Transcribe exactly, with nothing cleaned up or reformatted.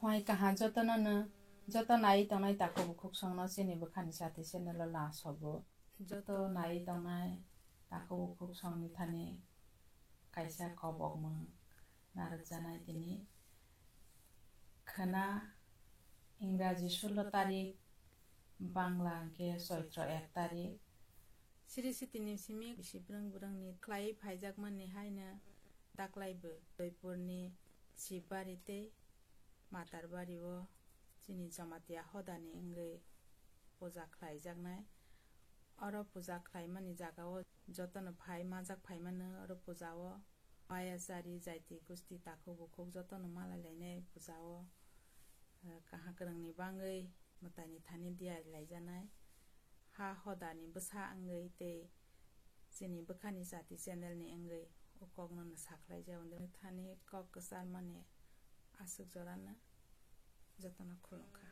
Mai kaha jotono no, joto nai tongnai takhuk bukhuk songno chini bwkhani sati channel o la sobo. Joto nai tongnai takhuk bukhuk songni thani kaisa kobokmung narwkjanai tini. Khwna Ingraji sullo tarik, Bangla hwnkhe Choitro ek tarik. Sri sitini simi bisi brwng brwngni khlai phaijakmani haino daklaibo Joypurni Sibari tei Matarbari o chini Jamatia hodani wngwi puja khlaijaknai. Oro puja khlaimani jagao jotono phai majak phaimano oro puja o. Bayachari, jaiti, gusti, takhuk bukhuk jotono malai lainai puja o. Eh, kaha kwrwngni bangwi mwtaini thani diya laijanai. Ha hodani bwsa wngwi tei chini bwkhani jati channel ni wngwi o kokno no sakhlai jao. Thani kok kwcharmani aswk jorano jotono khulumkha.